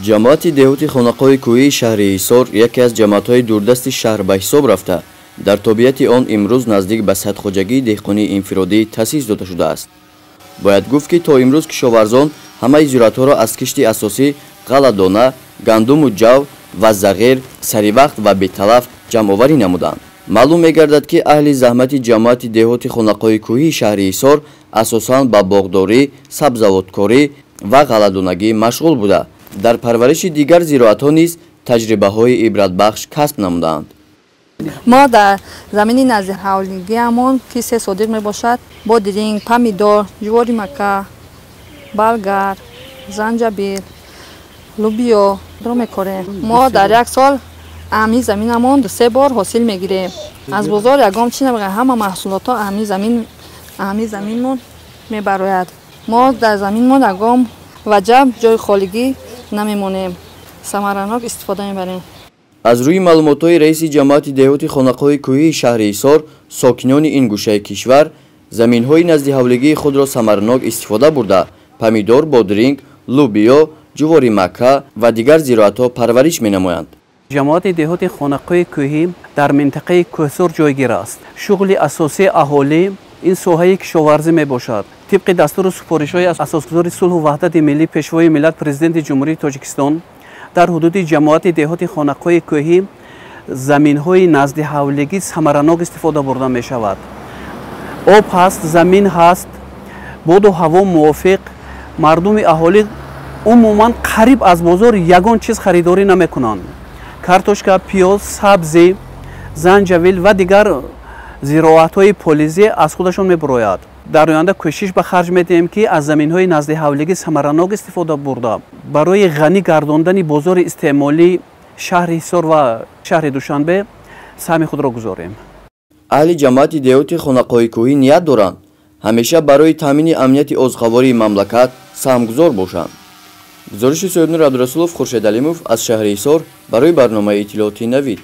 Ҷамоати деҳоти Хонақоҳи кӯҳии шаҳри Ҳисор яке аз ҷамоатҳои дурдасти шаҳр ба ҳисоб рафта, дар тобеияти он имрӯз наздик ба 100 хоҷагии деҳқонии инфиродӣ таъсис дода шудааст. Бояд гуфт, ки то имрӯз кишоварзон ҳамаи зироатҳоро аз кишти асосӣ ғалладона, гандуму ҷав ва зағир саривақт ва беталаф ҷамъоварӣ намуданд. Маълум мегардад, ки аҳли заҳмати ҷамоати деҳоти Хонақоҳи кӯҳии шаҳри Ҳисор асосан ба боғдорӣ, сабзавоткорӣ ва ғалладонагӣ машғул буда, дар парвариши дигар зироатҳо низ таҷрибаҳои ибратбахш касб намудаанд. Мо дар замини назди ҳавлигиамон, ки 3 сотих мебошад, бодиринг, помидор, ҷувори мака, балгар, занҷабил, лубиё ро мекорем. Мо дар як сол ами заминамон 2-3 бор ҳосил мегирем. Аз бозор ягон чи намегирем, ҳама маҳсулотҳо ами заминмон мебарояд. Мо дар заминмон ягон ваҷаб ҷои холигӣ намемонем, самаранок истифода мебарем. Аз рӯи маълумотҳои раиси ҷамоати деҳоти Хонақоҳи кӯҳии шаҳри Ҳисор, сокинони ин гӯшаи кишвар заминҳои назди ҳавлигии худро самаранок истифода бурда, помидор, бодринг, лубиё, ҷувори мака ва дигар зироатҳо парвариш менамоянд. Ҷамоати деҳоти Хонақоҳи кӯҳӣ дар минтақаи Кӯҳсор ҷойгир аст. Шуғли асосии аҳолӣ ин соҳаи кишоварзӣ мебошад. Тибқи дастуру супоришҳои асосгузори сулҳу ваҳдати миллӣ, пешвои миллат, президенти Ҷумҳурии Тоҷикистон, дар ҳудуди ҷамоати деҳоти Хонақоҳи кӯҳӣ заминҳои назди ҳавлигӣ самаранок истифода бурда мешавад. Об ҳаст, замин ҳаст, боду ҳаво мувофиқ. Мардуми аҳолӣ умуман қариб аз бозор ягон чиз харидорӣ намекунанд. Картошка, пиёз, сабзӣ, занҷавил ва дигар зироатҳои полизӣ аз худашон мебурояд. Дар оянда кӯшиш ба харҷ медиҳем, ки аз заминҳои назди ҳавлигӣ самаранок истифода бурда, барои ғанӣ гардондани бозори истеъмолии шаҳри Ҳисор ва шаҳри Душанбе саҳми худро гузорем. Аҳли ҷамоати деҳоти Хонақоҳи кӯҳӣ ният доранд ҳамеша барои таъмини амнияти озуқавории мамлакат саҳмгузор бошанд. Гузориши Соҳибнур Абдурасулов, Хуршед Алимов аз шаҳри Ҳисор барои барномаи иттилоотии Навид.